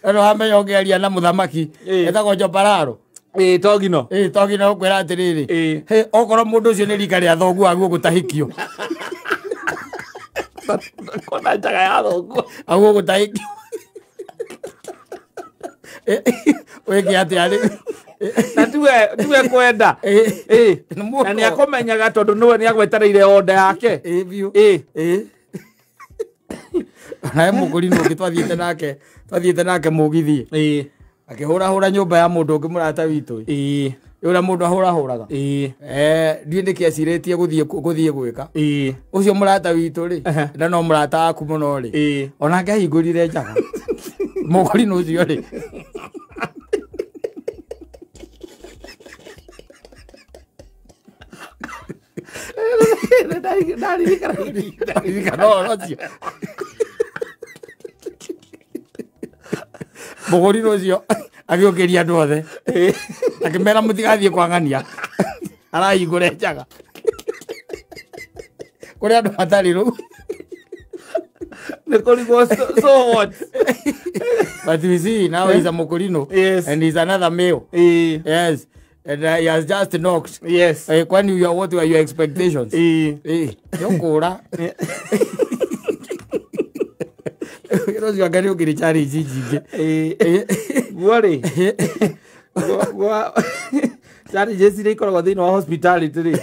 Ano wamenya ũngĩaria na mũthamaki etagwo Jombararo. Togino. Togino ũkwĩra atĩrĩrĩ. Okorwo mũndũ ũcio nĩ rika rĩa thoguo aguo gũtahĩkio. Kona njaga ya thoguo. Aguo gũtahĩkio. Wĩke atĩa rĩu? Na tiwe kwenda. Na nĩ akũmenyaga tondũ nĩwe nĩ agwetereire order yake. Biũ. Nawe mũgũri nũ ũngĩ twathiĩte nake mũgithi. Akĩhũrahũra nyũmba ya mũndũ ũngĩ mũrata witũ. Ũrĩa mũndũ ahũrahũraga. Ndiĩ nĩkĩ acirĩtie gũthiĩ gwĩka. Ũcio mũrata witũ rĩ, na no mũrata waku mũno rĩ. Onake ahingũrire njaga. Mũgũri nũ ũcio rĩ. Ndaririkana ũhoro ũcio. Mũgũri ũcio agĩũkĩria andũ othe. Akĩmera mũtigathiĩ kwang'ania. Arahingũra njaga. Kũrĩ andũ matarĩ rũu. Nĩ kũrigwo so what? But we see now he's a Mokorino. Yes. And he's another male. Yes. And he has just knocked. Yes. When you are, what were your expectations? Yokora. Ũcio anga nĩ ũngĩrĩ challenge nyingĩ. Guo rĩ. Gwa challenges iria ikoragwo thĩinĩ wa hospitality rĩ.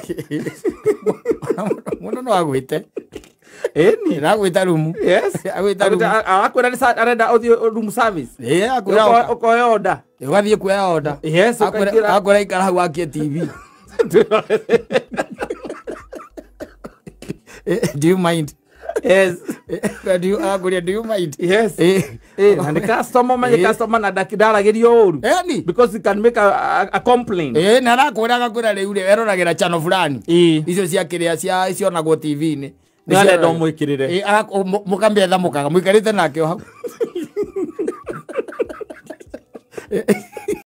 Mũndũ no agwĩte. Ĩni. Agwĩta room. Yes. Agwĩta room. Arakwĩra nĩ arenda ũthiĩ room service. Akwĩra ũkoya order. Ũgathiĩ kuoya order. Yes, ũkaingĩra. Akwĩra ikara hau akie TV. Do you mind? Yes. Do you agree? Do you mind? Yes. And the customer, man, customer na ndaragĩrio ũru. Because he can make a complaint. Na arakwĩra agakwĩra rĩu rĩ eroragĩra channel fulani. Icio cia kĩrĩa cia cionagwo TV-inĩ. Nĩ arenda ũmwĩkĩrĩre. Mũkambietha mũkaga mũikarĩte nake o hau.